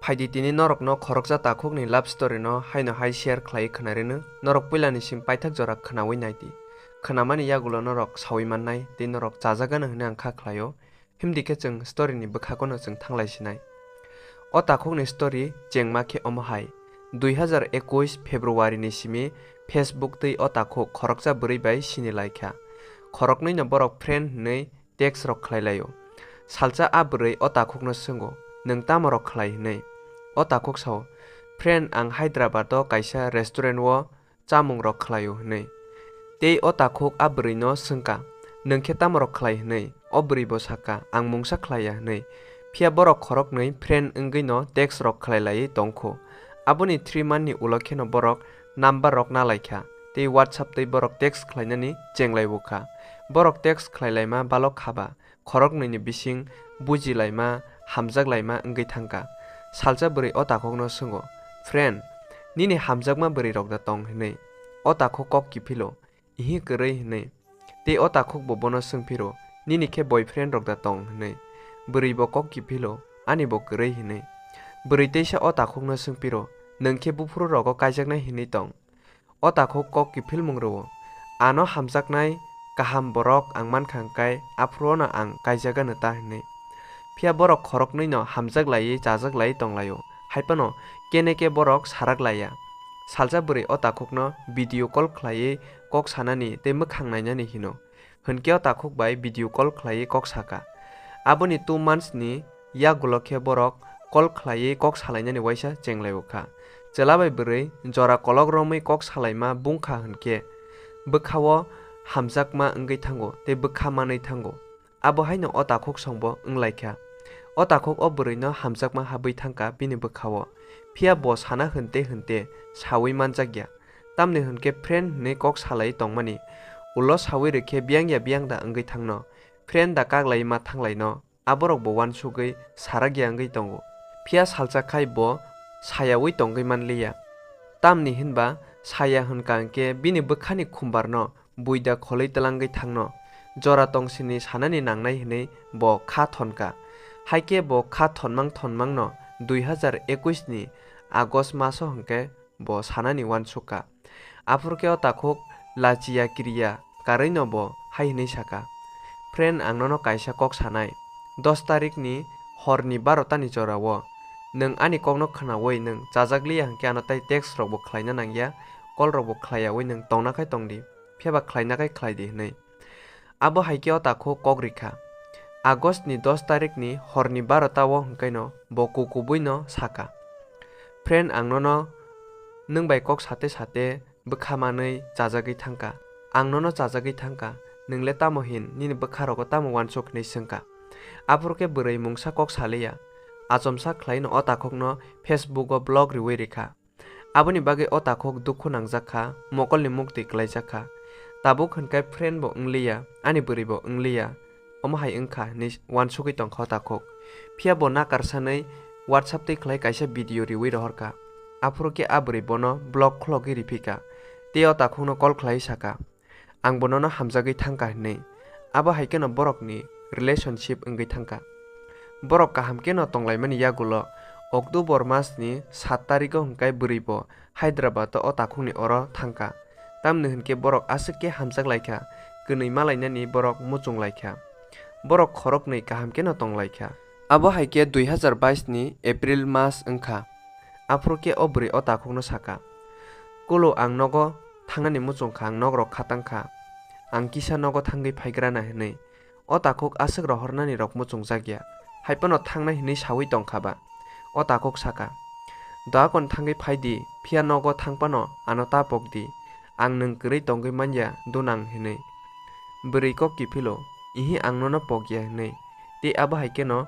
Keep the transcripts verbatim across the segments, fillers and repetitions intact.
Phaidi tini norokno khoroksa takhukni love story no haino hai share khlai khwnairwino, norok puilani sim paithak jora khwnawi naidi. Khwnamani yagulo norok sawi mannai tei norok chajagano hwnwi ang kha khlaio. Himdi khe chwng story ni bwkhagono chwng thanglai sinai. O takhukni story chengma khe omo hai. Dui hazar ekush February ni simi Facebook twi o takhuk khoroksa bwrwi bai sini lai kha. Khoroknwi no borok friend hwnwi text rok khlai laio. Salsa a bwrwi o takhukno swngo, "Nwng tamo rok khlai?" hwnwi. O takhuk sao, "Friend, ang Hyderabad o kaisa restaurant o chamung rok khlaio," hwnwi. Tei o takhuk a bwrwi no swngkha, "Nwng khe tamo rok khlai?" hwnwi. O bwrwi bo sakha, "Ang mungsa khlaiya," hwnwi. Phiya borok khoroknwi friend wngwi no text rok khlai laiwi tongkho. Aboni three month ni ulo kheno borok number rok nalaikha tei WhatsApp tei borok text khlainani chenglai bukha. Borok text khlai laima balok khaba, khoroknwi ni bising buji laima, hamjak laima wngwi thangkha. Salsa bwrwi o takhukno swngo, "Friend, nini hamjakma bwrwi rok da tong?" hwnwi. O takhuk kok kiphilo, "Ihi, kwrwi," hwnwi. Tei o takhuk bo bono swngphiro, "Nini khe boyfriend rok da tong?" hwnwi. Bwrwi bo kok kiphilo, "Ani bo kwrwi," hwnwi. Bwrwi teisa o takhukno swngphiro, "Nwng khe buphuru rogo kaijaknai hinwi tong?" O takhuk kok kiphilmung rwo, "Ano hamjaknai kaham borok ang mankha hwnkhe aphuru no ang kaijagano ta," hwnwi. Phiya borok khoroknwi no hamjak laiwi chajak laiwi tonglaio, hai phano kene khe borok sarak laiya. Salsa bwrwi o takhukno video call khlaiwi kok sanani tei mwkhang nainani hino. Hwnkhe o takhuk bai video call khlaiwi kok sakha. Aboni two months ni yagulo khe borok call khlaiwi kok salainani waisa chenglai o kha. Chwla bai bwrwi jora kolok romwi kok salaima bungkha hwnkhe bwkha-o hamjakma wngwi thango tei bwkha manwi thango. Abo haino o takhuk songbo wnglaikha. O takhuk o bwrwino hamjakma habwi thangkha bini bwkha-o. Phiya bo sana hwnte hwnte sawi manjakya. Tamni hwnkhe friend hwnwi kok salaiwi tongmani ulo sawi rwkhe biyang ya biyang da wngwi thangno. Friend da kaglaiwi ma thanglaino, aborokbo uansugwi sarakya wngwi tongo. Phiya salsa khai bo sayawi tongwi manliya. Tamni hinba saya hwnkha hwnkhe bini bwkhani khumbarno buida kholwi twlangwi thangno jora tongsini sanani nangnai hwnwi bo kha thonkha. Haikhe bo kha thonmang thonmangno dui hazar ekush ni August maso hwnkhe bo sanani uansukha. Aphuru khe o takhuk lachiya kiriya karwino bo hai hwnwi sakha, "Friend, ang nono kaisa kok sanai. Dos tarikni horni barota ni jorao nwng ani kokno khwnaui nwng chajak liya hwnkhe ano tai text rokbo khlaina nangya, call rokbo khlaiyaui nwng tongna khai tongdi, phiyaba khlaina khai khlaidi," hwnwi. Abo hai khe o takhuk kok rikha. August ni dos tarikni horni barota o hwnkhaino bo kukubuino sakha, "Friend, ang nono nwng bai kok sate sate bwkha manwi chajagwi thangkha. Ang nono chajagwi thangkha, nwng le tamo hin, nini bwkha rogo tamo uansuk?" hwnwi swngkha. Aphuru khe bwrwi mungsa kok saliya, achomsa khlaino o takhukno Facebook o block riui rikha. Aboni bagwi o takhuk dukhu nangjak kha, mokolni muktwi kwlaijak kha. Tabuk hwnkhe friend bo wngliya, ani bwrwi bo wngliya, omo hai wngkha hinwi uansugwi tongkha o takhuk. Phiya bo nakarsanwi WhatsApp twi khlai kaisa video riui rohorkha. Aphuru khe a bwrwi bono block khulogwi riphikha, tei o takhukno call khlaiwi sakha, "Ang bo nono hamjagwi thangkha," hinwi. Abo hai kheno borokni relationship wngwi thangkha. Borok kaham kheno tonglaimani yagulo October masni sat tarigo hwnkhe bwrwi bo Hyderabad o takhukni oro thangkha. Tamni hwnkhe borok aswk khe hamjak laikha, kwnwi malainani borok muchung laikha. Borok khoroknwi kaham kheno tonglaikha. Abo hai khe dui hazar bais ni April mas wngkha. Aphuru khe o bwrwi o takhukno sakha, "Kulo, ang nogo thangnani muchung kha, ang nok rok khatang kha. Ang kisa nogo thangwi phaigrana," hinwi. O takhuk aswk rohornani rok muchungjak ya, hai phano thangnai hinwi saui tongkha ba. O takhuk sakha, "Doakon thangwi phai di, phiya nogo thang phano ano ta pok di. Ang nwng kwrwi tongwi man ya, dunang," hinwi. Bwrwi kok kiphilo, "Ihi, ang nono pok ya," hinwi. Tei abo hai kheno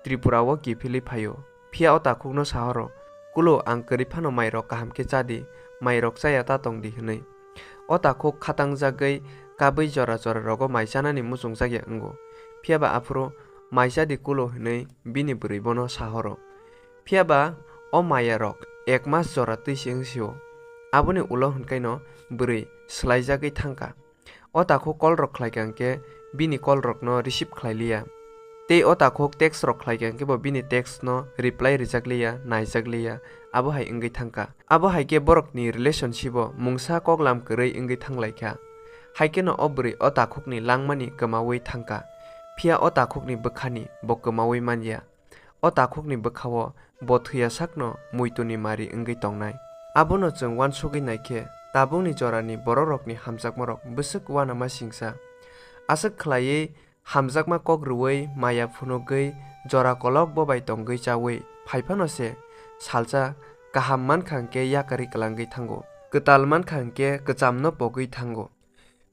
Tripura o kiphilwi phaio. Phiya o takhukno sahoro, "Kulo, ang kwrwi phano mairok kaham khe cha di, mairok chaya ta tong di," hinwi. O takhuk khatangjagwi kabwi jora jora rogo mai chanani muchungjak ya wngo. Phiya ba aphuru, "Mai cha di kulo," hinwi bini bwrwi bono sahoro. Phiya ba o maya rok ek mas jora twi se wng sio. Aboni ulo hwnkhaino bwrwi swlaijagwi thangkha. O takhuk call rok khlaikha hwnkhe bini call rokno receive khlai liya. Tei o takhuk text rok khlai kha hwnkhe bo bini text no reply rijak liya, naijak liya, abo hai wngwi thangkha. Abo hai khe borok ni relationship o mungsa koklam kwrwi wngwi thanglaikha. Hai kheno o bwrwi o takhuk ni langmani kwmawi thangkha. Phiya o takhuk ni bwkha ni bo kwmawi manya. O takhuk ni bwkha o bo thwiya sakno muitu ni mari wngwi tongnai. Abono chwng uansugwi naikhe tabukni jorani borok rokni hamjakma rok bwswk uanama singsa. Aswk khlaiwi hamjakma kok rwui maya phunugwi jora kolok bo bai tongwi chaui phaiphano se salsa kaham mankha hwnkhe yakarwi kwlangwi thango, kwtal mankha hwnkhe kwchamno pogwi thango.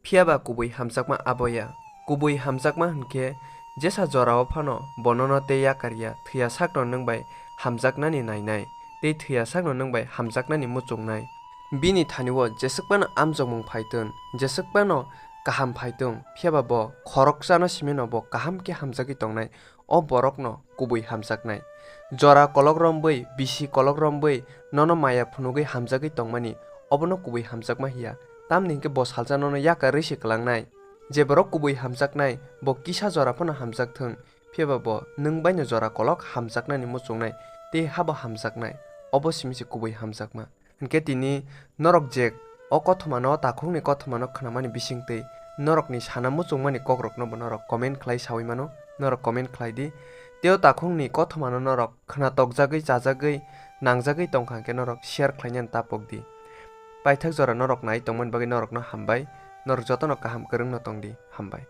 Phiyaba kubui hamjakma abo ya. Kubui hamjakma hwnkhe jesa jorao phano bo nono tei yakar ya, thwiya sakno nwng bai hamjaknani nainai, tei thwiya sakno nwng bai hamjaknani muchungnai. Bini thani o jeswk phano amjokmung phaitwng, jeswk phano kaham phaitwng, phiyaba bo khoroksano simino bo kaham khe hamjagwi tongnai, o borokno kubui hamjaknai. Jora kolok rombwi, bisi kolok rombwi nono maya phunugwi hamjagwi tongmani, obono kubui hamjakma hiya. Tamni hwnkhe bo salsa nono yakarwi se kwlangnai. Je borok kubui hamjaknai, bo kisa jora phano hamjak thwng, phiyaba bo nwng baino jora kolok hamjaknani muchungnai, tei habo hamjaknai, obo simi se kubui hamjakma. Hinkhe tini norok je o kothomano, o takhukni kothomano khnamani bisingtwi norokni sana muchungmani kokrokno bo norok comment khlai saui mano, norok comment khlai di. Tei o takhukni kothomano norok khna tokjagwi, chajagwi, nangjagwi tongkha hwnkhe norok share khlainani ta pok di. Paithak jora norok nai tongmani bagwi norokno hambai, norok jotono kaham kwrwngno tong di, hambai.